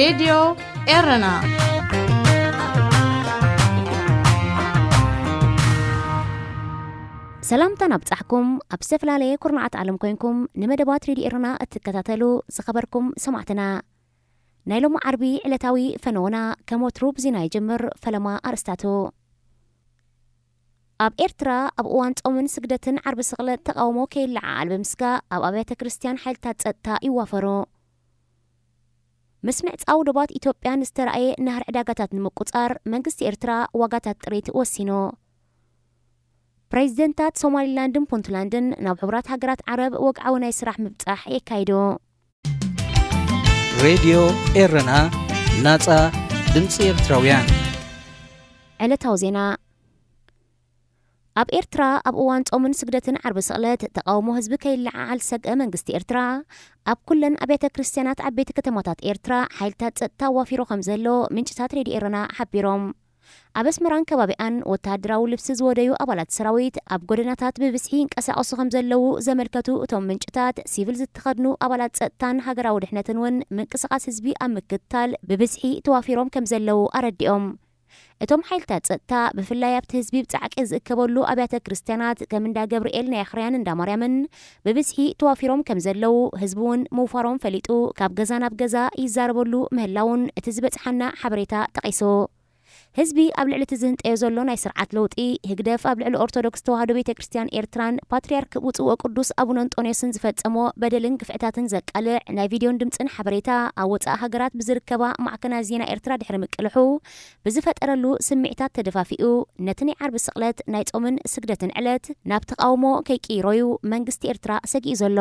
ሬድዮ ኤረና። ሰላምታና ኣብጻሕኩም። ኣብ ዝተፈላለየ ኩርናዓት ዓለም ኮይንኩም ንመደባት ሬድዮ ኤረና እትከታተሉ ዝኸበርኩም ሰማዕትና፣ ናይ ሎሚ ዓርቢ ዕለታዊ ፈነወና ከም ወትሩ ብዜና ይጅምር። ፈለማ ኣርእስታቱ። ኣብ ኤርትራ ኣብ እዋን ጾምን ስግደትን ዓርቢ ስቕለት ተቓውሞ ከይለዓዓል ብምስጋእ ኣብ ኣብያተ ክርስትያን ሓይልታት ጸጥታ ይዋፈሩ። ምስ ምዕጻው ዶባት ኢትዮጵያ ንዝተራእየ ናህሪ ዕዳጋታት ንምቁጻር መንግስቲ ኤርትራ ዋጋታት ጥሪት ወሲኑ። ፕሬዚደንታት ሶማሊላንድን ፑንትላንድን ናብ ሕቡራት ሃገራት ዓረብ ወግዓዊ ናይ ስራሕ ምብጻሕ የካይዱ። ሬድዮ ኤረና፣ ናጻ ድምጺ ኤርትራውያን። ዕለታዊ ዜና። ኣብ ኤርትራ ኣብ እዋን ጾምን ስግደትን ዓርቢ ስቕለት ተቓውሞ ህዝቢ ከይለዓዓል ዝሰግአ መንግስቲ ኤርትራ፣ ኣብ ኩለን ኣብያተ ክርስትያናት ዓበይቲ ከተማታት ኤርትራ ሓይልታት ጸጥታ ዋፊሩ ከም ዘሎ ምንጭታት ሬድዮ ኤረና ሓቢሮም። ኣብ ኣስመራን ከባቢኣን ወተሃደራዊ ልብሲ ዝወደዩ ኣባላት ሰራዊት ኣብ ጎደናታት ብብዝሒ ይንቀሳቐሱ ከም ዘለዉ ዘመልከቱ እቶም ምንጭታት፣ ሲቪል ዝተኸድኑ ኣባላት ጸጥታን ሃገራዊ ድሕነትን እውን ምንቅስቓስ ህዝቢ ኣብ ምክትታል ብብዝሒ ተዋፊሮም ከም ዘለዉ ኣረዲኦም። እቶም ሓይልታት ጸጥታ ብፍላይ ኣብቲ ህዝቢ ብጻዕቂ ዝእከበሉ ኣብያተ ክርስትያናት ከም እንዳ ገብርኤል ናይ ኣኽርያን እንዳ ማርያምን ብብዝሒ ተዋፊሮም ከም ዘለዉ፣ ህዝቢ እውን ምውፋሮም ፈሊጡ ካብ ገዛ ናብ ገዛ ይዛረበሉ ምህላውን እቲ ዝበጽሓና ሓበሬታ ጠቒሱ። ህዝቢ ኣብ ልዕሊ እቲ ዝህንጠዮ ዘሎ ናይ ስርዓት ለውጢ፣ ህግደፍ ኣብ ልዕሊ ኦርቶዶክስ ተዋህዶ ቤተ ክርስትያን ኤርትራን ፓትርያርክ ብፁዕ ወቅዱስ ኣቡነ እንጦንዮስን ዝፈጸሞ በደልን ግፍዕታትን ዘቃልዕ ናይ ቪድዮን ድምጽን ሓበሬታ ኣብ ወጻኢ ሃገራት ብዝርከባ ማዕከናት ዜና ኤርትራ ድሕሪ ምቅልሑ፣ ብዝፈጠረሉ ስምዒታት ተደፋፊኡ፣ ነቲ ናይ ዓርቢ ስቕለት ናይ ጾምን ስግደትን ዕለት ናብ ተቓውሞ ከይቅይሮ'ዩ መንግስቲ ኤርትራ ሰጊኡ ዘሎ።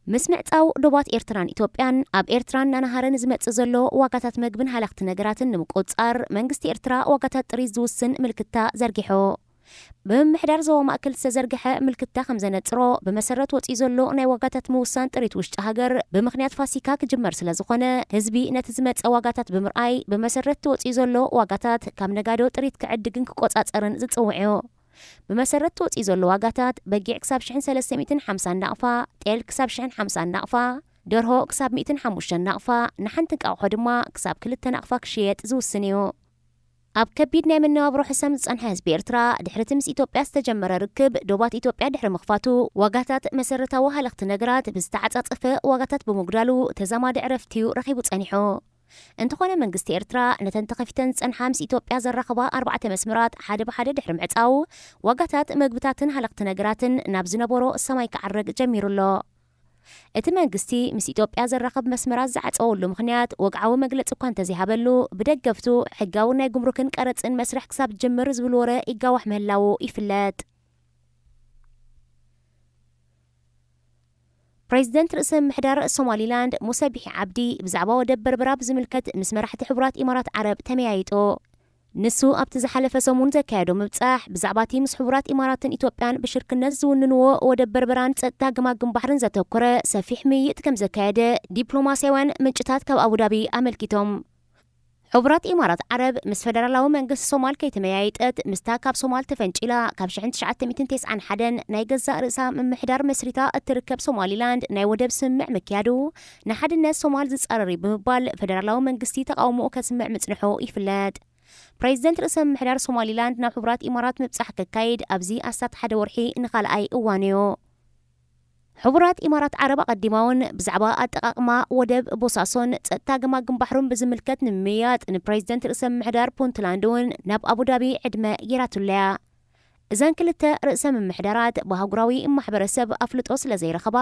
ምስ ምዕጻው ዶባት ኤርትራን ኢትዮጵያን፣ ኣብ ኤርትራን ናናሃረን ዝመጽእ ዘሎ ዋጋታት መግብን ሃለኽቲ ነገራትን ንምቁጽጻር፣ መንግስቲ ኤርትራ ዋጋታት ጥሪት ዝውስን ምልክታ ዘርጊሑ። ብምምሕዳር ዞባ ማእከል ዝተዘርግሐ ምልክታ ከም ዘነጽሮ፣ ብመሰረት ወጺኡ ዘሎ ናይ ዋጋታት ምውሳን ጥሪት ውሽጢ ሃገር፣ ብምኽንያት ፋሲካ ክጅመር ስለ ዝኾነ፣ ህዝቢ ነቲ ዝመጸ ዋጋታት ብምርኣይ፣ ብመሰረት እቲ ወጺኡ ዘሎ ዋጋታት ካብ ነጋዶ ጥሪት ክዕድግን ክቆጻጸርን ዝጽውዕ'ዩ። ብመሰረት እቲ ወጺኡ ዘሎ ዋጋታት፣ በጊዕ ክሳብ ሽሕን ሰለስተ ሚእትን ሓምሳን ናቕፋ፣ ጤል ክሳብ ሽሕን ሓምሳን ናቕፋ፣ ደርሆ ክሳብ ሚእትን ሓሙሽተን ናቕፋ፣ ንሓንቲ እንቃቑሖ ድማ ክሳብ ክልተ ናቕፋ ክሽየጥ ዝውስን እዩ። ኣብ ከቢድ ናይ መነባብሮ ሕሰም ዝጸንሐ ህዝቢ ኤርትራ፣ ድሕሪ እቲ ምስ ኢትዮጵያ ዝተጀመረ ርክብ፣ ዶባት ኢትዮጵያ ድሕሪ ምኽፋቱ፣ ዋጋታት መሰረታዊ ሃለኽቲ ነገራት ብዝተዓጻጸፈ ዋጋታት ብምጉዳሉ፣ ተዛማዲ ዕረፍቲ እዩ ረኺቡ ጸኒሑ። እንተኾነ መንግስቲ ኤርትራ፣ ነተን ተኸፊተን ዝጸንሓ ምስ ኢትዮጵያ ዘራኽባ ኣርባዕተ መስመራት ሓደ ብሓደ ድሕሪ ምዕጻው፣ ዋጋታት መግብታትን ሃለኽቲ ነገራትን ናብ ዝነበሮ ሰማይ ክዓርግ ጀሚሩ ኣሎ። እቲ መንግስቲ ምስ ኢትዮጵያ ዘራኽብ መስመራት ዝዓጸወሉ ምኽንያት ወግዓዊ መግለጺ እኳ እንተዘይሃበሉ፣ ብደገፍቱ ሕጋዊ ናይ ጉምሩክን ቀረጽን መስርሕ ክሳብ ዝጅምር ዝብል ወረ ይጋዋሕ ምህላዉ ይፍለጥ። ፕሬዚደንት ርእሰ ምምሕዳር ሶማሊላንድ ሙሰ ቢሒ ዓብዲ ብዛዕባ ወደብ በርበራ ብዝምልከት ምስ መራሕቲ ሕቡራት ኢማራት ዓረብ ተመያይጡ። ንሱ ኣብቲ ዝሓለፈ ሰሙን ዘካየዶ ምብጻሕ፣ ብዛዕባ እቲ ምስ ሕቡራት ኢማራትን ኢትዮጵያን ብሽርክነት ዝውንንዎ ወደብ በርበራን ጸጥታ ገማግም ባሕርን ዘተኮረ ሰፊሕ ምይይጥ ከም ዘካየደ ዲፕሎማስያውያን ምንጭታት ካብ ኣቡዳቢ ኣመልኪቶም። ሕቡራት ኢማራት ዓረብ ምስ ፈደራላዊ መንግስቲ ሶማል ከይተመያየጠት፣ ምስታ ካብ ሶማል ተፈንጪላ ካብ ሽሕን ትሽዓተ ሚእትን ተስዓን ሓደን ናይ ገዛእ ርእሳ ምምሕዳር መስሪታ እትርከብ ሶማሊላንድ ናይ ወደብ ስምምዕ ምክያዱ ንሓድነት ሶማል ዝጻረር እዩ ብምባል ፈደራላዊ መንግስቲ ተቓውሞኡ ከስምዕ ምጽንሑ ይፍለጥ። ፕሬዚደንት ርእሰ ምምሕዳር ሶማሊላንድ ናብ ሕቡራት ኢማራት ምብጻሕ ከካይድ ኣብዚ ኣስታት ሓደ ወርሒ ንኻልኣይ እዋን እዩ። ሕቡራት ኢማራት ዓረብ ኣቐዲማ እውን ብዛዕባ ኣጠቓቕማ ወደብ ቦሳሶን ጸጥታ ገማግም ባሕሩን ብዝምልከት ንምምይያጥ ንፕሬዚደንት ርእሰ ምምሕዳር ፑንትላንድ እውን ናብ ኣቡዳቢ ዕድመ ገይራትሉ እያ። እዘን ክልተ ርእሰ ምምሕዳራት ብኣህጉራዊ ማሕበረሰብ ኣፍልጦ ስለ ዘይረኸባ፣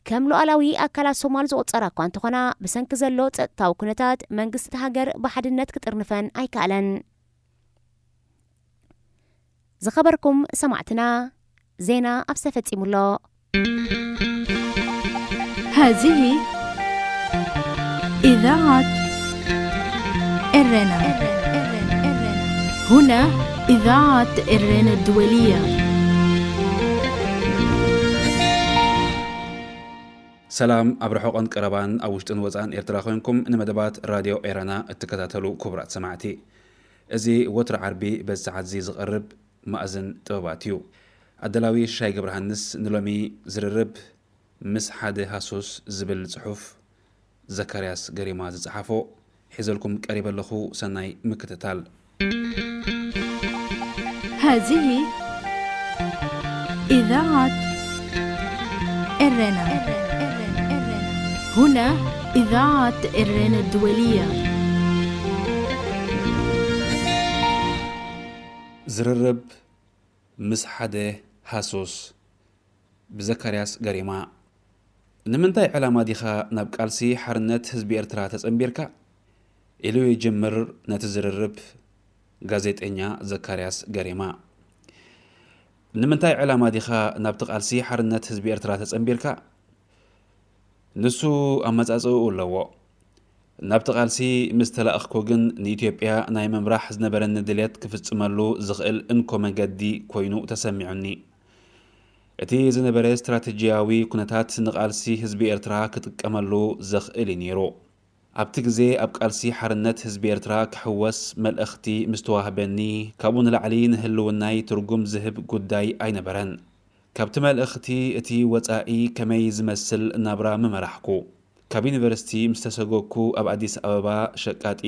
ከም ሉዓላዊ ኣካላት ሶማል ዝቑጸራ እኳ እንተኾና፣ ብሰንኪ ዘሎ ጸጥታዊ ኩነታት መንግስቲ እታ ሃገር ብሓድነት ክጥርንፈን ኣይከኣለን። ዝኸበርኩም ሰማዕትና፣ ዜና ኣብሰ ፈጺሙ ኣሎ። هذه إذاعة إرنا. هنا إذاعة إرنا الدولية. ሰላም ኣብ ርሑቕን ቀረባን፣ ኣብ ውሽጥን ወጻእን ኤርትራ ኮይንኩም ንመደባት ራድዮ ኤረና እትከታተሉ ክቡራት ሰማዕቲ። እዚ ወትሩ ዓርቢ በዚ ሰዓት እዚ ዝቐርብ ማእዝን ጥበባት እዩ። ኣዳላዊ ሻይ ገብረሃንስ ንሎሚ ዝርርብ ምስ ሓደ ሃሱስ ዝብል ጽሑፍ ዘካርያስ ገሪማ ዝጸሓፎ ሒዘልኩም ቀሪበ ኣለኹ። ሰናይ ምክትታል። هذه إذاعة إرنا. هنا إذاعة إرنا الدولية. ዝርርብ ምስ ሓደ ሃሱስ ብዘካርያስ ገሪማ። ንምንታይ ዕላማ ዲኻ ናብ ቃልሲ ሓርነት ህዝቢ ኤርትራ ተጸንቢርካ? ኢሉ ይጅምር ነቲ ዝርርብ ጋዜጠኛ ዘካርያስ ገሪማ። ንምንታይ ዕላማ ዲኻ ናብቲ ቃልሲ ሓርነት ህዝቢ ኤርትራ ተጸንቢርካ? ንሱ ኣመጻጽእኡ ኣለዎ። ናብቲ ቃልሲ ምስ ተላእኽኩ ግን ንኢትዮጵያ ናይ ምምራሕ ዝነበረኒ ድሌት ክፍጽመሉ ዝኽእል እንኮ መገዲ ኮይኑ ተሰሚዑኒ። እቲ ዝነበረ ስትራተጂያዊ ኩነታት ንቃልሲ ህዝቢ ኤርትራ ክጥቀመሉ ዘኽእል እዩ ነይሩ። ኣብቲ ግዜ ኣብ ቃልሲ ሓርነት ህዝቢ ኤርትራ ክሕወስ መልእኽቲ ምስ ተዋህበኒ፣ ካብኡ ንላዕሊ ንህልውናይ ትርጉም ዝህብ ጉዳይ ኣይነበረን። ካብቲ መልእኽቲ እቲ ወጻኢ ከመይ ዝመስል ናብራ ምመራሕኩ። ካብ ዩኒቨርሲቲ ምስ ተሰጎግኩ ኣብ ኣዲስ ኣበባ ሸቃጢ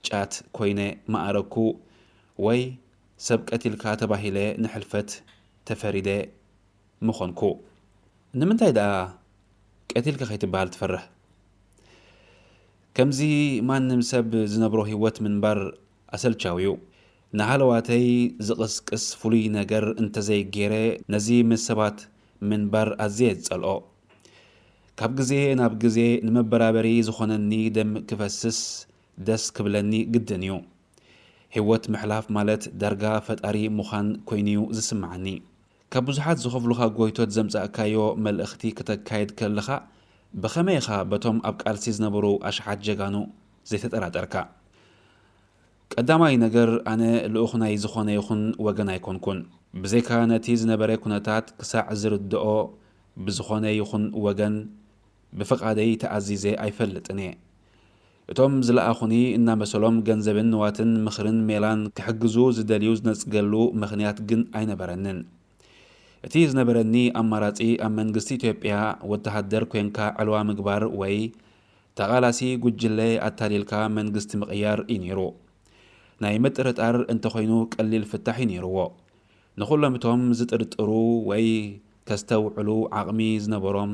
ጫት ኮይነ ምኣረግኩ ወይ ሰብ ቀቲልካ ተባሂለ ንሕልፈት ተፈሪደ ምኾንኩ። ንምንታይ ደኣ ቀቲልካ ከይትበሃል ትፈርህ? ከምዚ ማንም ሰብ ዝነብሮ ህይወት ምንባር ኣሰልቻዊ እዩ። ንሃለዋተይ ዝቕስቅስ ፍሉይ ነገር እንተዘይገይረ ነዚ ምስ ሰባት ምንባር ኣዝየ ዝጸልኦ። ካብ ግዜ ናብ ግዜ ንመበራበሪ ዝኾነኒ ደም ክፈስስ ደስ ክብለኒ ግድን እዩ። ህይወት ምሕላፍ ማለት ዳርጋ ፈጣሪ ምዃን ኮይኑ'ዩ ዝስምዓኒ። ካብ ብዙሓት ዝኸፍሉኻ ጎይቶት ዘምጻእካዮ መልእኽቲ ክተካይድ ከለኻ ብኸመይ ኢኻ በቶም ኣብ ቃልሲ ዝነበሩ ኣሽሓት ጀጋኑ ዘይተጠራጠርካ? ቀዳማይ ነገር ኣነ ልኡኽ ናይ ዝኾነ ይኹን ወገን ኣይኮንኩን። ብዘይካ ነቲ ዝነበረ ኩነታት ክሳዕ ዝርድኦ ብዝኾነ ይኹን ወገን ብፍቓደይ ተኣዚዘ ኣይፈልጥን እየ። እቶም ዝለኣኹኒ እናመሰሎም ገንዘብን ንዋትን ምኽርን ሜላን ክሕግዙ ዝደልዩ ዝነጽገሉ ምኽንያት ግን ኣይነበረንን። እቲ ዝነበረኒ ኣማራጺ ኣብ መንግስቲ ኢትዮጵያ ወተሃደር ኮንካ ዕልዋ ምግባር ወይ ተቓላሲ ጉጅለ ኣታሊልካ መንግስቲ ምቕያር እዩ ነይሩ። ናይ ምጥርጣር እንተኾይኑ ቀሊል ፍታሕ እዩ ነይርዎ። ንኹሎም እቶም ዝጥርጥሩ ወይ ከስተውዕሉ ዓቕሚ ዝነበሮም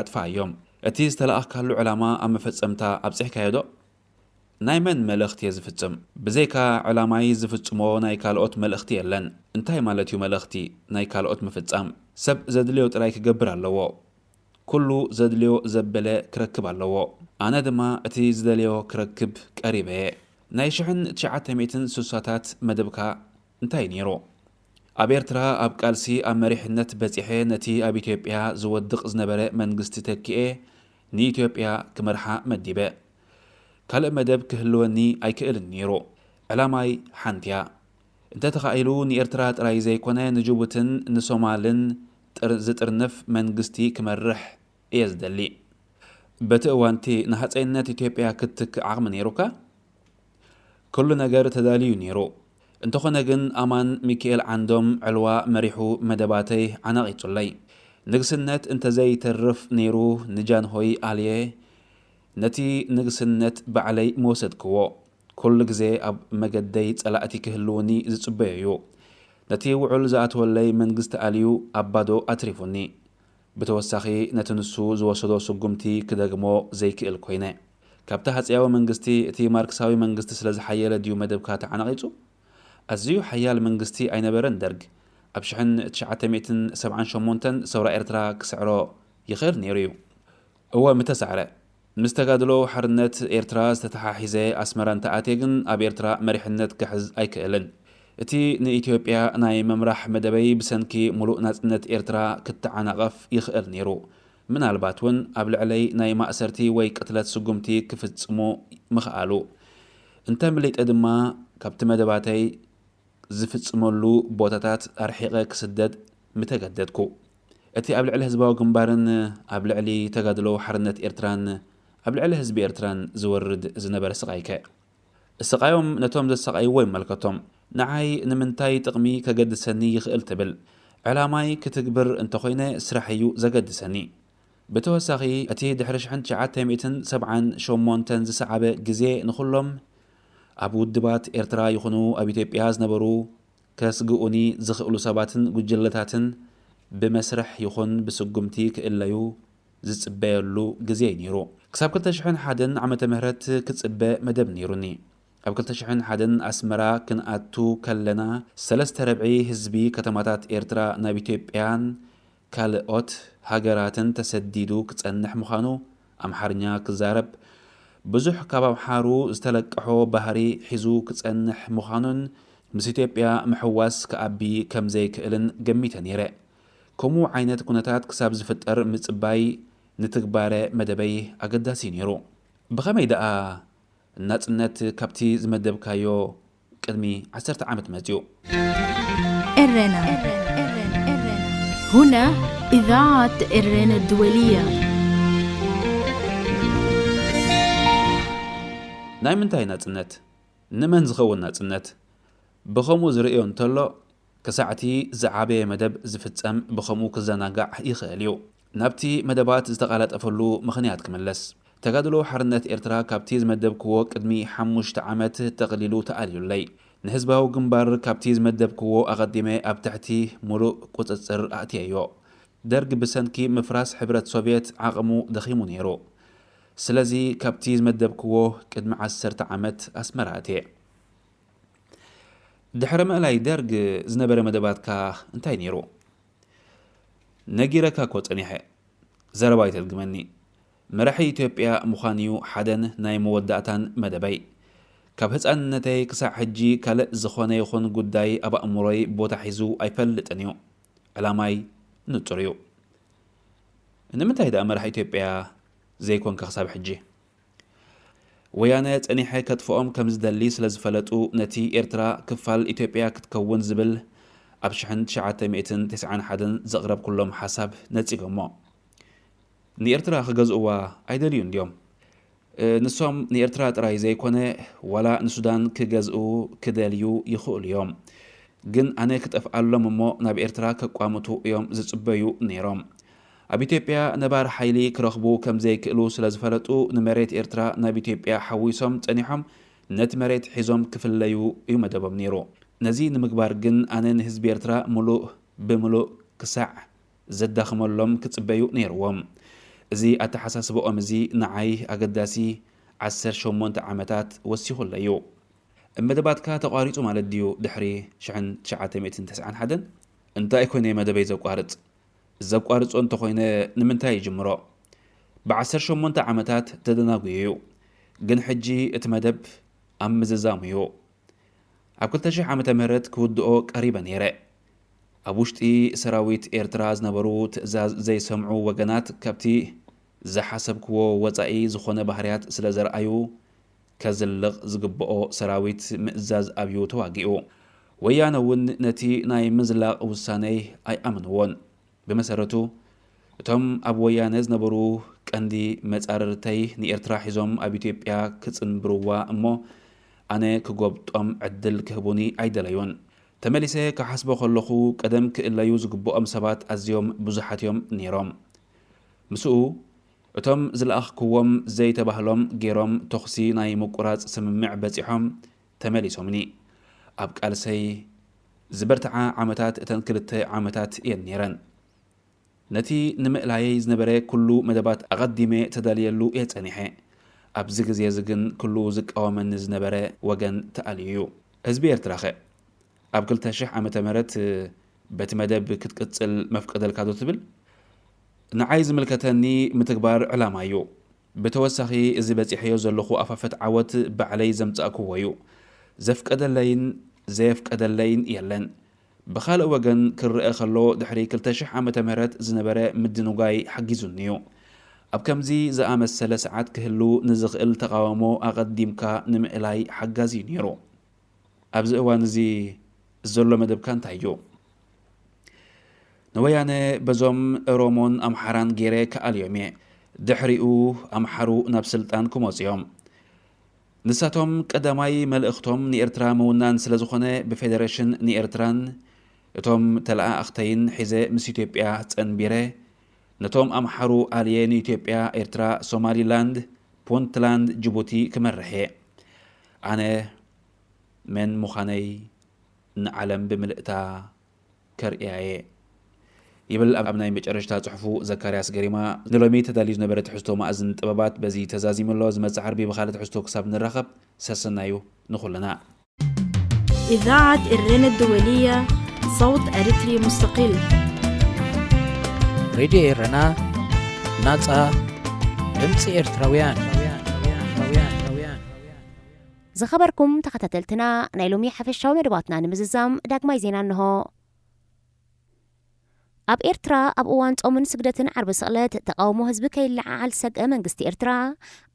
ኣጥፍኣዮም። እቲ ዝተለኣኽካሉ ዕላማ ኣብ መፈጸምታ ኣብጺሕካዮ ዶ? ናይ መን መልእኽቲ እየ ዝፍጽም? ብዘይካ ዕላማይ ዝፍጽሞ ናይ ካልኦት መልእኽቲ የለን። እንታይ ማለት እዩ መልእኽቲ ናይ ካልኦት ምፍጻም? ሰብ ዘድልዮ ጥራይ ክገብር ኣለዎ። ኩሉ ዘድልዮ ዘበለ ክረክብ ኣለዎ። ኣነ ድማ እቲ ዝደልዮ ክረክብ ቀሪበ እየ። ናይ ሽሕን ትሽዓተ ሚእትን ስሳታት መደብካ እንታይ ነይሩ? ኣብ ኤርትራ ኣብ ቃልሲ ኣብ መሪሕነት በጺሐ ነቲ ኣብ ኢትዮጵያ ዝወድቕ ዝነበረ መንግስቲ ተኪኤ ንኢትዮጵያ ክመርሓ መዲበ። ካልእ መደብ ክህልወኒ ኣይክእልን ነይሩ። ዕላማይ ሓንቲ እያ። እንተተኻኢሉ ንኤርትራ ጥራይ ዘይኮነ ንጅቡትን ንሶማልን ጥር- ዝጥርንፍ መንግስቲ ክመርሕ እየ ዝደሊ። በቲ እዋንቲ ንሃጸይነት ኢትዮጵያ ክትትክእ ዓቕሚ ነይሩካ? ኩሉ ነገር ተዳልዩ ነይሩ። እንተኾነ ግን ኣማን ሚኪኤል ዓንዶም ዕልዋ መሪሑ መደባተይ ዓናቒጹለይ። ንግስነት እንተዘይተርፍ ነይሩ ንጃንሆይ ኣልየ ነቲ ንግስነት ባዕለይ ምወሰድክዎ። ኩሉ ግዜ ኣብ መገደይ ጸላእቲ ክህልውኒ ዝጽበዮ እዩ። ነቲ ውዑል ዝኣተወለይ መንግስቲ ኣልዩ ኣብ ባዶ ኣትሪፉኒ። ብተወሳኺ ነቲ ንሱ ዝወሰዶ ስጉምቲ ክደግሞ ዘይክእል ኮይነ። ካብቲ ሃጸያዊ መንግስቲ እቲ ማርክሳዊ መንግስቲ ስለ ዝሓየለ ድዩ መደብካ ተዓናቒጹ? ኣዝዩ ሓያል መንግስቲ ኣይነበረን ደርግ። ኣብ ሽሕን ትሽዓተ ሚእትን ሰብዓን ሸሞንተን ሰውራ ኤርትራ ክስዕሮ ይኽእል ነይሩ እዩ። እወ ምተሳዕረ። ምስ ተጋድሎ ሓርነት ኤርትራ ዝተተሓሒዘ ኣስመራ እንተኣትየ ግን ኣብ ኤርትራ መሪሕነት ክሕዝ ኣይክእልን። እቲ ንኢትዮጵያ ናይ ምምራሕ መደበይ ብሰንኪ ሙሉእ ናጽነት ኤርትራ ክተዓናቐፍ ይኽእል ነይሩ። ምናልባት እውን ኣብ ልዕለይ ናይ ማእሰርቲ ወይ ቅትለት ስጉምቲ ክፍጽሙ ምኽኣሉ። እንተምሊጠ ድማ ካብቲ መደባተይ ዝፍጽመሉ ቦታታት ኣርሒቐ ክስደድ ምተገደድኩ። እቲ ኣብ ልዕሊ ህዝባዊ ግንባርን ኣብ ልዕሊ ተጋድሎ ሓርነት ኤርትራን ኣብ ልዕሊ ህዝቢ ኤርትራን ዝወርድ ዝነበረ ስቓይከ? ስቓዮም ነቶም ዘሳቐይዎ ይመልከቶም። ንዓይ ንምንታይ ጥቕሚ ከገድሰኒ ይኽእል ትብል? ዕላማይ ክትግብር እንተኾይነ ስራሕ እዩ ዘገድሰኒ። ብተወሳኺ፣ እቲ ድሕሪ ሽሕን ትሽዓተ ሚእትን ሰብዓን ሸሞንተን ዝሰዓበ ግዜ ንኹሎም ኣብ ውድባት ኤርትራ ይኹኑ ኣብ ኢትዮጵያ ዝነበሩ ከስግኡኒ ዝኽእሉ ሰባትን ጉጅለታትን ብመስርሕ ይኹን ብስጉምቲ ክእለዩ ዝጽበየሉ ግዜ እዩ ነይሩ። ክሳብ ክልተ ሽሕን ሓደን ዓመተ ምህረት ክጽበ መደብ ነይሩኒ። ኣብ ክልተ ሽሕን ሓደን ኣስመራ ክንኣቱ ከለና፣ ሰለስተ ረብዒ ህዝቢ ከተማታት ኤርትራ ናብ ኢትዮጵያን ካልኦት ሃገራትን ተሰዲዱ ክጸንሕ ምዃኑ፣ ኣምሓርኛ ክዛረብ፣ ብዙሕ ካብ ኣምሓሩ ዝተለቀሖ ባህሪ ሒዙ ክጸንሕ ምዃኑን ምስ ኢትዮጵያ ምሕዋስ ክኣቢ ከም ዘይክእልን ገሚተ ነይረ። ከምኡ ዓይነት ኩነታት ክሳብ ዝፍጠር ምጽባይ ንትግባረ መደበይ ኣገዳሲ ነይሩ። ብኸመይ ደኣ ናጽነት ካብቲ ዝመደብካዮ ቅድሚ ዓሰርተ ዓመት መጺኡ? ኤረና። هنا إذاعة إرينا الدولية. ናይ ምንታይ ናጽነት? ንመን ዝኸውን ናጽነት? ብኸምኡ ዝርእዮ እንተሎ፣ ክሳዕቲ ዝዓበየ መደብ ዝፍጸም ብኸምኡ ክዘናጋዕ ይኽእል እዩ። ናብቲ መደባት ዝተቓላጠፈሉ ምኽንያት ክምለስ። ተጋድሎ ሓርነት ኤርትራ ካብቲ ዝመደብክዎ ቅድሚ ሓሙሽተ ዓመት ተቕሊሉ ተኣልዩለይ። ንህዝባዊ ግንባር ካብቲ ዝመደብክዎ ኣቐዲመ ኣብ ትሕቲ ሙሉእ ቁጽጽር ኣእትየዮ። ደርግ ብሰንኪ ምፍራስ ሕብረት ሶቭየት ዓቕሙ ደኺሙ ነይሩ። ስለዚ ካብቲ ዝመደብክዎ ቅድሚ ዓሰርተ ዓመት ኣስመራ ኣትየ። ድሕሪ ምእላይ ደርግ ዝነበረ መደባትካ እንታይ ነይሩ? ነጊረካ እኮ ጸኒሐ። ዘረባ ኣይተድግመኒ። መራሒ ኢትዮጵያ ምዃን እዩ ሓደን ናይ መወዳእታን መደበይ። ካብ ህጻንነተይ ክሳዕ ሕጂ ካልእ ዝኾነ ይኹን ጉዳይ ኣብ ኣእምሮይ ቦታ ሒዙ ኣይፈልጥን እዩ። ዕላማይ ንጹር እዩ። ንምንታይ ደኣ መራሒ ኢትዮጵያ ዘይኮንካ ክሳብ ሕጂ? ወያነ ጸኒሐ ከጥፍኦም ከም ዝደሊ ስለ ዝፈለጡ፣ ነቲ ኤርትራ ክፋል ኢትዮጵያ ክትከውን ዝብል ኣብ ሽሕን ትሽዓተ ሚእትን ተስዓን ሓደን ዘቕረብኩሎም ሓሳብ ነጺጎሞ። ንኤርትራ ክገዝእዋ ኣይደልዩን ድዮም? እ፣ ንሶም ንኤርትራ ጥራይ ዘይኮነ፣ ዋላ ንሱዳን ክገዝኡ ክደልዩ ይኽእሉ እዮም። ግን ኣነ ክጠፍኣሎም እሞ ናብ ኤርትራ ከቋምቱ እዮም ዝጽበዩ ነይሮም። ኣብ ኢትዮጵያ ነባር ሓይሊ ክረኽቡ ከም ዘይክእሉ ስለ ዝፈለጡ፣ ንመሬት ኤርትራ ናብ ኢትዮጵያ ሓዊሶም ጸኒሖም፣ ነቲ መሬት ሒዞም ክፍለዩ እዩ መደቦም ነይሩ። ነዚ ንምግባር ግን ኣነ ንህዝቢ ኤርትራ ምሉእ ብምሉእ ክሳዕ ዘዳኽመሎም ክጽበዩ ነይርዎም። እዚ ኣተሓሳስባኦም እዚ ንዓይ ኣገዳሲ ዓሰርተ ሸሞንተ ዓመታት ወሲኹለይ እዩ። መደባትካ ተቋሪጹ ማለት ድዩ ድሕሪ ሽሕን ትሽዓተ ሚእትን ተስዓን ሓደን? እንታይ ኮይነ መደበይ ዘቋርጽ? ዘቋርጾ እንተኾይነ ንምንታይ ይጅምሮ? ብዓሰርተ ሸሞንተ ዓመታት ተደናጉዩ እዩ። ግን ሕጂ እቲ መደብ ኣብ ምዝዛሙ እዩ። ኣብ ክልተ ሽሕ ዓመተ ምህረት ክውድኦ ቀሪበ ነይረ። ኣብ ውሽጢ ሰራዊት ኤርትራ ዝነበሩ ትእዛዝ ዘይሰምዑ ወገናት ካብቲ ዝሓሰብክዎ ወጻኢ ዝኾነ ባህርያት ስለ ዘርኣዩ ከዝልቕ ዝግብኦ ሰራዊት ምእዛዝ ኣብዩ ተዋጊኡ። ወያነ እውን ነቲ ናይ ምዝላቕ ውሳነይ ኣይኣመንዎን። ብመሰረቱ እቶም ኣብ ወያነ ዝነበሩ ቀንዲ መጻርርተይ ንኤርትራ ሒዞም ኣብ ኢትዮጵያ ክጽንብርዋ እሞ ኣነ ክጎብጦም ዕድል ክህቡኒ ኣይደለዩን። ተመሊሰ ክሓስቦ ከለኹ ቀደም ክእለዩ ዝግብኦም ሰባት ኣዝዮም ብዙሓት እዮም ነይሮም። ምስኡ እቶም ዝለኣኽክዎም ዘይተባህሎም ገይሮም ተኹሲ ናይ ምቁራጽ ስምምዕ በጺሖም ተመሊሶምኒ። ኣብ ቃልሰይ ዝበርትዓ ዓመታት እተን ክልተ ዓመታት እየን ነይረን። ነቲ ንምእላየይ ዝነበረ ኩሉ መደባት ኣቐዲመ ተዳልየሉ እየ ጸኒሐ። ኣብዚ ግዜ እዚ ግን ኩሉ ዝቃወመኒ ዝነበረ ወገን ተኣልዩ እዩ። ህዝቢ ኤርትራኸ? ኣብ ክልተ ሽሕ ዓመተ ምህረት በቲ መደብ ክትቅጽል መፍቀደልካ ዶ ትብል? ንዓይ ዝምልከተኒ ምትግባር ዕላማ እዩ። ብተወሳኺ እዚ በጺሐዮ ዘለኹ ኣፋፈት ዓወት ባዕለይ ዘምጻእክዎ እዩ። ዘፍቀደለይን ዘየፍቀደለይን የለን። ብኻልእ ወገን ክረኣ ከሎ ድሕሪ ክልተ ሽሕ ዓመተ ምህረት ዝነበረ ምድንጓይ ሓጊዙኒ እዩ። ኣብ ከምዚ ዝኣመሰለ ሰዓት ክህሉ ንዝኽእል ተቓውሞ ኣቐዲምካ ንምእላይ ሓጋዚ እዩ ነይሩ። ኣብዚ እዋን እዚ ዘሎ መደብካ እንታይ እዩ? ንወያነ በዞም ኦሮሞን ኣምሓራን ገይረ ክኣልዮም እየ። ድሕሪኡ ኣምሓሩ ናብ ስልጣን ክመፁ እዮም። ንሳቶም ቀዳማይ መልእኽቶም ንኤርትራ ምውናን ስለ ዝኾነ ብፌደሬሽን ንኤርትራን እቶም ተለኣኣኽተይን ሒዘ ምስ ኢትዮጵያ ጸንቢረ ነቶም ኣምሓሩ ኣልየ ንኢትዮጵያ፣ ኤርትራ፣ ሶማሊላንድ፣ ፑንትላንድ፣ ጅቡቲ ክመርሕ እየ። ኣነ መን ምዃነይ ንዓለም ብምልእታ ከርእያ እየ ይብል ኣብ ናይ መጨረሽታ ጽሑፉ ዘካርያስ ገሪማ። ንሎሚ ተዳልዩ ዝነበረ ትሕዝቶ ማእዝን ጥበባት በዚ ተዛዚሙ ኣሎ። ዝመጽእ ዓርቢ ብኻልእ ትሕዝቶ ክሳብ ንራኸብ ሰሰናዩ ንኹልና። إذاعة إرنا الدولية، صوت أريتري مستقل. ሬድዮ ኤረና፣ ናጻ ድምጺ ኤርትራውያን። ዝኸበርኩም ተኸታተልትና፣ ናይ ሎሚ ሓፈሻዊ መደባትና ንምዝዛም ዳግማይ ዜና እንሆ። ኣብ ኤርትራ ኣብ እዋን ጾምን ስግደትን ዓርቢ ስቕለት ተቓውሞ ህዝቢ ከይለዓዓል ዝሰግአ መንግስቲ ኤርትራ፣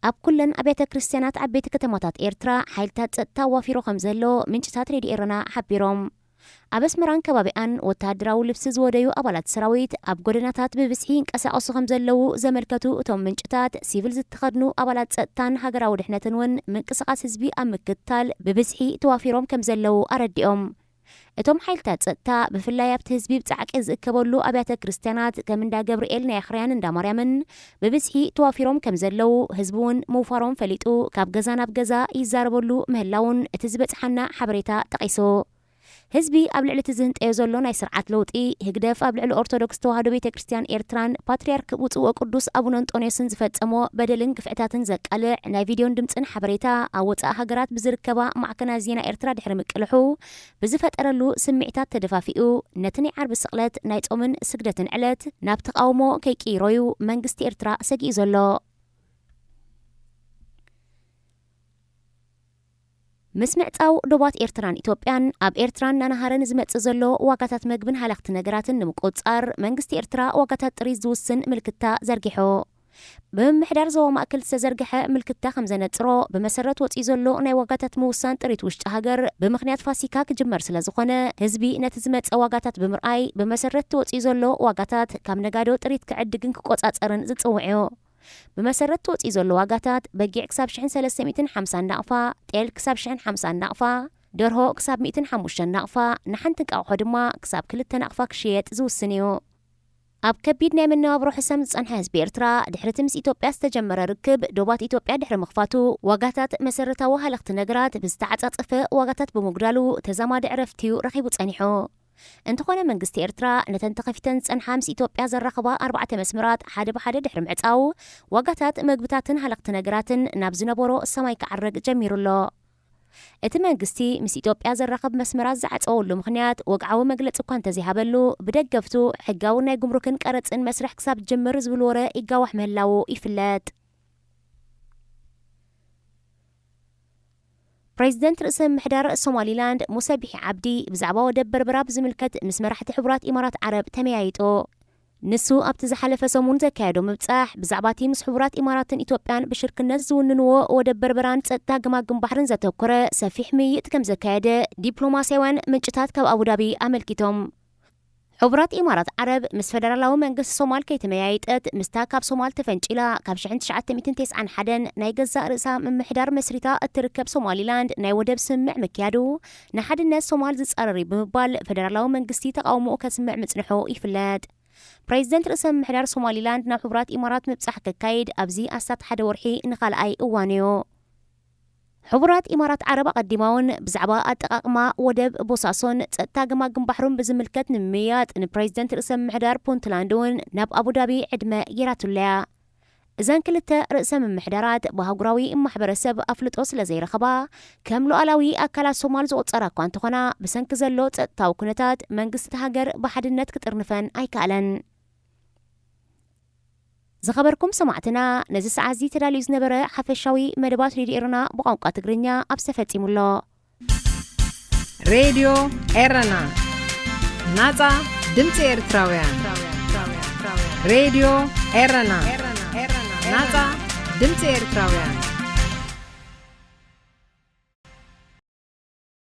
ኣብ ኩለን ኣብያተ ክርስትያናት ዓበይቲ ከተማታት ኤርትራ ሓይልታት ጸጥታ ኣዋፊሩ ከም ዘሎ ምንጭታት ሬድዮ ኤረና ሓቢሮም። ኣብ ኣስመራን ከባቢኣን ወተሃደራዊ ልብሲ ዝወደዩ ኣባላት ሰራዊት ኣብ ጎደናታት ብብዝሒ ይንቀሳቐሱ ከም ዘለዉ ዘመልከቱ እቶም ምንጭታት፣ ሲቪል ዝተኸድኑ ኣባላት ጸጥታን ሃገራዊ ድሕነትን እውን ምንቅስቓስ ህዝቢ ኣብ ምክትታል ብብዝሒ ተዋፊሮም ከም ዘለዉ ኣረዲኦም። እቶም ሓይልታት ጸጥታ ብፍላይ ኣብቲ ህዝቢ ብጻዕቂ ዝእከበሉ ኣብያተ ክርስትያናት ከም እንዳ ገብርኤል ናይ ኣኽርያን እንዳ ማርያምን ብብዝሒ ተዋፊሮም ከም ዘለዉ፣ ህዝቢ እውን ምውፋሮም ፈሊጡ ካብ ገዛ ናብ ገዛ ይዛረበሉ ምህላውን እቲ ዝበጽሓና ሓበሬታ ጠቒሱ። ህዝቢ ኣብ ልዕሊ እቲ ዝህንጠዮ ዘሎ ናይ ስርዓት ለውጢ ህግደፍ ኣብ ልዕሊ ኦርቶዶክስ ተዋህዶ ቤተ ክርስትያን ኤርትራን ፓትርያርክ ብፁዕ ወቅዱስ ኣቡነ እንጦንዮስን ዝፈጸሞ በደልን ግፍዕታትን ዘቃልዕ ናይ ቪድዮን ድምጽን ሓበሬታ ኣብ ወጻኢ ሃገራት ብዝርከባ ማዕከናት ዜና ኤርትራ ድሕሪ ምቅልሑ ብዝፈጠረሉ ስምዒታት ተደፋፊኡ ነቲ ናይ ዓርቢ ስቕለት ናይ ጾምን ስግደትን ዕለት ናብ ተቓውሞ ከይቅይሮዩ መንግስቲ ኤርትራ ሰጊኡ ዘሎ። ምስ ምዕጻው ዶባት ኤርትራን ኢትዮጵያን ኣብ ኤርትራ እናነሃረ ንዝመጽእ ዘሎ ዋጋታት መግብን ሃለኽቲ ነገራትን ንምቁጽጻር መንግስቲ ኤርትራ ዋጋታት ጥሪት ዝውስን ምልክታ ዘርጊሑ። ብምምሕዳር ዞባ ማእከል ዝተዘርግሐ ምልክታ ከም ዘነጽሮ፣ ብመሰረት ወጺኡ ዘሎ ናይ ዋጋታት ምውሳን ጥሪት ውሽጢ ሃገር ብምኽንያት ፋሲካ ክጅመር ስለ ዝኾነ፣ ህዝቢ ነቲ ዝመጸ ዋጋታት ብምርኣይ ብመሰረት እቲ ወጺኡ ዘሎ ዋጋታት ካብ ነጋዶ ጥሪት ክዕድግን ክቆጻጸርን ዝጽውዕ እዩ። ብመሰረት እቲ ወጺኡ ዘሎ ዋጋታት በጊዕ ክሳብ ሽሕን ሰለስተ ሚእትን ሓምሳን ናቕፋ፣ ጤል ክሳብ ሽሕን ሓምሳን ናቕፋ፣ ደርሆ ክሳብ ሚእትን ሓሙሽተን ናቕፋ፣ ንሓንቲ እንቃቑሖ ድማ ክሳብ ክልተ ናቕፋ ክሽየጥ ዝውስን እዩ። ኣብ ከቢድ ናይ መነባብሮ ሕሰም ዝጸንሐ ህዝቢ ኤርትራ፣ ድሕሪ እቲ ምስ ኢትዮጵያ ዝተጀመረ ርክብ ዶባት ኢትዮጵያ ድሕሪ ምኽፋቱ፣ ዋጋታት መሰረታዊ ሃለኽቲ ነገራት ብዝተዓጻጸፈ ዋጋታት ብምጉዳሉ ተዛማዲ ዕረፍቲ እዩ ረኺቡ ጸኒሑ። እንተኾነ መንግስቲ ኤርትራ ነተን ተኸፊተን ዝጸንሓ ምስ ኢትዮጵያ ዘራኽባ ኣርባዕተ መስመራት ሓደ ብሓደ ድሕሪ ምዕጻው፣ ዋጋታት መግብታትን ሃለኽቲ ነገራትን ናብ ዝነበሮ ሰማይ ክዓርግ ጀሚሩ ኣሎ። እቲ መንግስቲ ምስ ኢትዮጵያ ዘራኽብ መስመራት ዝዓጸወሉ ምኽንያት ወግዓዊ መግለጺ እኳ እንተዘይሃበሉ፣ ብደገፍቱ ሕጋዊ ናይ ጉምሩክን ቀረጽን መስርሕ ክሳብ ዝጅምር ዝብል ወረ ይጋዋሕ ምህላዉ ይፍለጥ። ፕሬዚደንት ርእሰ ምምሕዳር ሶማሊላንድ ሙሰ ቢሒ ዓብዲ ብዛዕባ ወደብ በርበራ ብዝምልከት ምስ መራሕቲ ሕቡራት ኢማራት ዓረብ ተመያይጡ። ንሱ ኣብቲ ዝሓለፈ ሰሙን ዘካየዶ ምብጻሕ፣ ብዛዕባ እቲ ምስ ሕቡራት ኢማራትን ኢትዮጵያን ብሽርክነት ዝውንንዎ ወደብ በርበራን ጸጥታ ገማግም ባሕርን ዘተኮረ ሰፊሕ ምይይጥ ከም ዘካየደ ዲፕሎማስያውያን ምንጭታት ካብ ኣቡዳቢ ኣመልኪቶም። ሕቡራት ኢማራት ዓረብ ምስ ፈደራላዊ መንግስቲ ሶማል ከይተመያየጠት፣ ምስታ ካብ ሶማል ተፈንጪላ ካብ ሽሕን ትሽዓተ ሚእትን ተስዓን ሓደን ናይ ገዛእ ርእሳ ምምሕዳር መስሪታ እትርከብ ሶማሊላንድ ናይ ወደብ ስምምዕ ምክያዱ ንሓድነት ሶማል ዝጻረር እዩ ብምባል ፈደራላዊ መንግስቲ ተቓውሞኡ ከስምዕ ምጽንሑ ይፍለጥ። ፕሬዚደንት ርእሰ ምምሕዳር ሶማሊላንድ ናብ ሕቡራት ኢማራት ምብጻሕ ከካይድ ኣብዚ ኣስታት ሓደ ወርሒ ንኻልኣይ እዋኑ'ዩ። ሕቡራት ኢማራት ዓረብ ኣቐዲማ እውን ብዛዕባ ኣጠቓቕማ ወደብ ቦሳሶን ጸጥታ ገማግም ባሕሩን ብዝምልከት ንምምይያጥ ንፕሬዚደንት ርእሰ ምምሕዳር ፑንትላንድ እውን ናብ ኣቡዳቢ ዕድመ ገይራትሉ'ያ። እዘን ክልተ ርእሰ ምምሕዳራት ብኣህጉራዊ ማሕበረሰብ ኣፍልጦ ስለ ዘይረኸባ፣ ከም ሉዓላዊ ኣካላት ሶማል ዝቑጸራ እኳ እንተኾና፣ ብሰንኪ ዘሎ ጸጥታዊ ኩነታት መንግስቲ እታ ሃገር ብሓድነት ክጥርንፈን ኣይከኣለን። ዝኸበርኩም ሰማዕትና፣ ነዚ ሰዓት እዚ ተዳልዩ ዝነበረ ሓፈሻዊ መደባት ሬድዮ ኤረና ብቋንቋ ትግርኛ ኣብዚ ተፈጺሙ ኣሎ። ሬድዮ ኤረና፣ ናጻ ድምጺ ኤርትራውያን። ሬድዮ ኤረና፣ ናጻ ድምጺ ኤርትራውያን።